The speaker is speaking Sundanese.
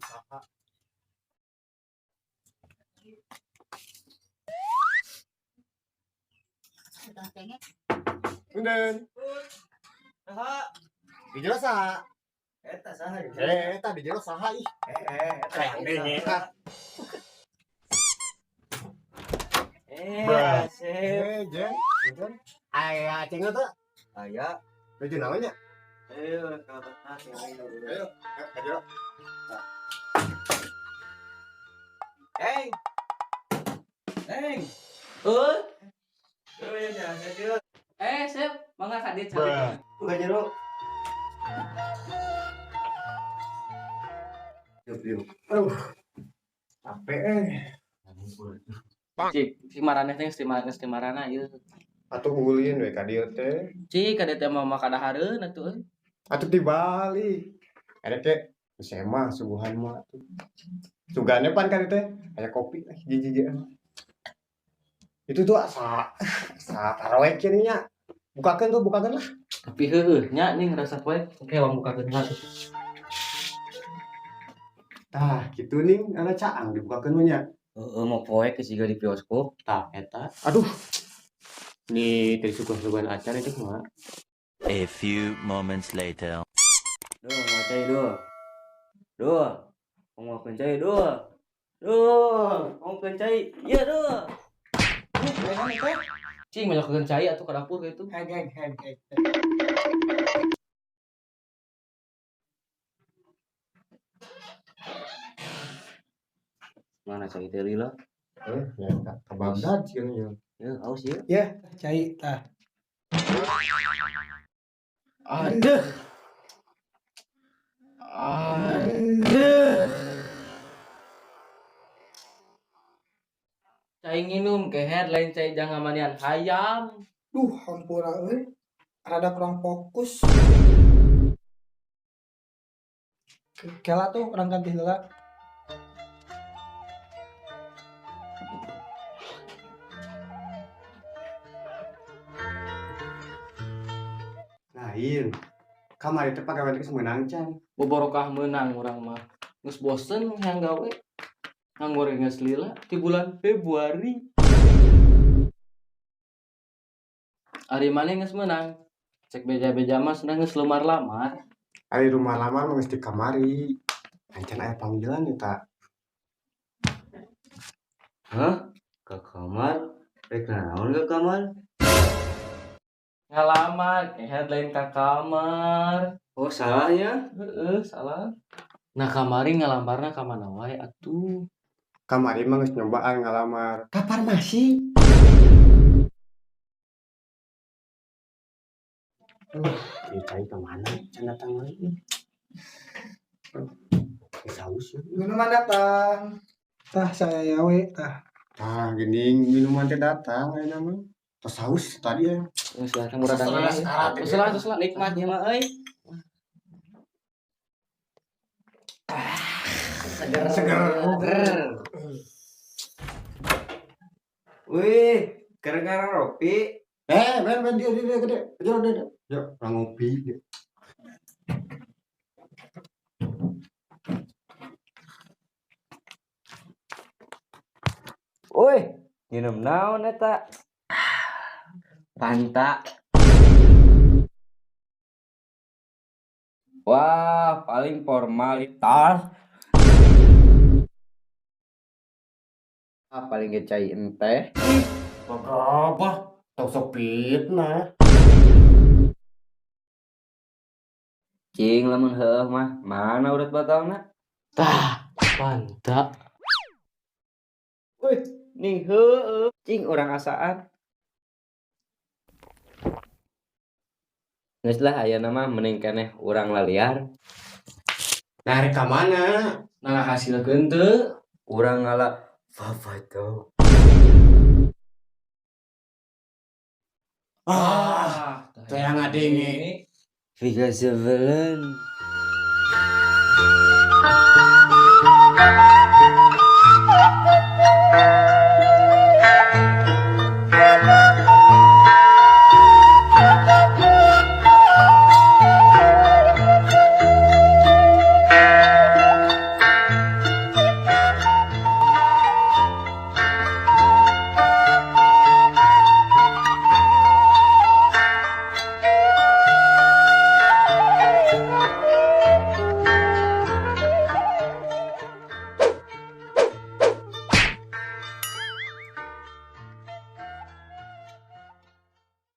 Saha? Punten. Saha? Di jero saha? Eta saha? Eh, eta di jero saha ih? Eh, eta. Kayak denge ah. Eh, Bruh. Asep. Eh, Jen, punten. Aya aceng teh. Aya. Baju naon nya? Ayo, urang ka betah ya. Ayo, ka jero. Eng. Eng. Eh, Yo ya, ya, ya. eh, Sep, mangga ka dieu cari. Buka jero. Yuk, yuk. Aduh. Capek eh. Cik, si maraneh teh geus ti marana ieu. Atuh ulin we ka dieu teh. Cik, ka dieu teh mah kadahareun atuh euy. Atuh dibalik. Ada ke saya mah suguhan mah atuh. Sugane pan ka dieu teh aya kopi lah hiji-hiji. Itu tuh asa asa taroek kieu nya. Bukakeun tuh, bukakeun lah. Tapi heueuh nya nih ngerasa poe, oke urang bukakeun heula tuh. Tah, kitu ning ana caang dibukakeun mah nya. Heeh, mau poek geus jiga di bioskop. Tah eta. Aduh. Nih teh suguhan-suguhan acan itu mah. A few moments later. Duh, mau cai duh. Duh. Mau cai duh. Duh, mau cai. Iya duh. Cing banyak cai atuh ka dapur kitu. Heg heg heg heg. Mana cai teh lila? Eh, ya eta ka Bagdad sieun nya. Ya, haus ya. Ya, cai tah. Aduh. Aduh. Cai nginum kehed lain cai jangan manian hayam. Duh, hampura euy. Rada kurang fokus. Kela tuh urang ganti heula. Lain. Kamari teh pagawean geus meunang can. Boborokah meunang urang mah. Geus bosen hayang gawe. Nganggur geus lila ti bulan Februari. Ari maneh geus meunang. Cek beja-beja mah cenah geus lemar-lamar. Ari rumah lamar mah geus di kamari. Ancan aya panggilan eta. Hah? Ke kamar? Rek naon ke kamar? Ngalamar kehed lain ka kamar. Oh, salah ya. Heeh, salah. Nah kamari ngalamarna ka mana wae atuh. Kamari mah geus nyobaan ngalamar ka farmasi. Duh, ieu cai ka mana? Can datang deui ih. Geus haus ya. Minuman datang. Tah saya yawe tah. Tah, geuning minuman teh datang ayeuna mah. Tos haus tadi ya. Geus lah kan murah dangan. Geus lah, geus lah. Nikmat ya mah euy. Seger. Seger. Seger. Wih, gara-gara Ropi. Eh, ben ben dia dia dia gede. Dia dia dia. Yuk, urang ngopi. Yuk. Woi, minum naon eta? Fanta. Wah, paling formalitas. Ah, paling ge cai enteh. Apa? Tong sok fitnah. Cing lamun heueuh mah, mana urat batalna? Tah, Fanta. Wih, ning heueuh. Cing urang asaan. Geus lah ayeuna mah mending keneh urang laliar. Nah, rek ka mana? Nah hasilkeun teu. Urang ngala Favato. Ah, teh yang ngadenge. Vika Zevelen. Ah.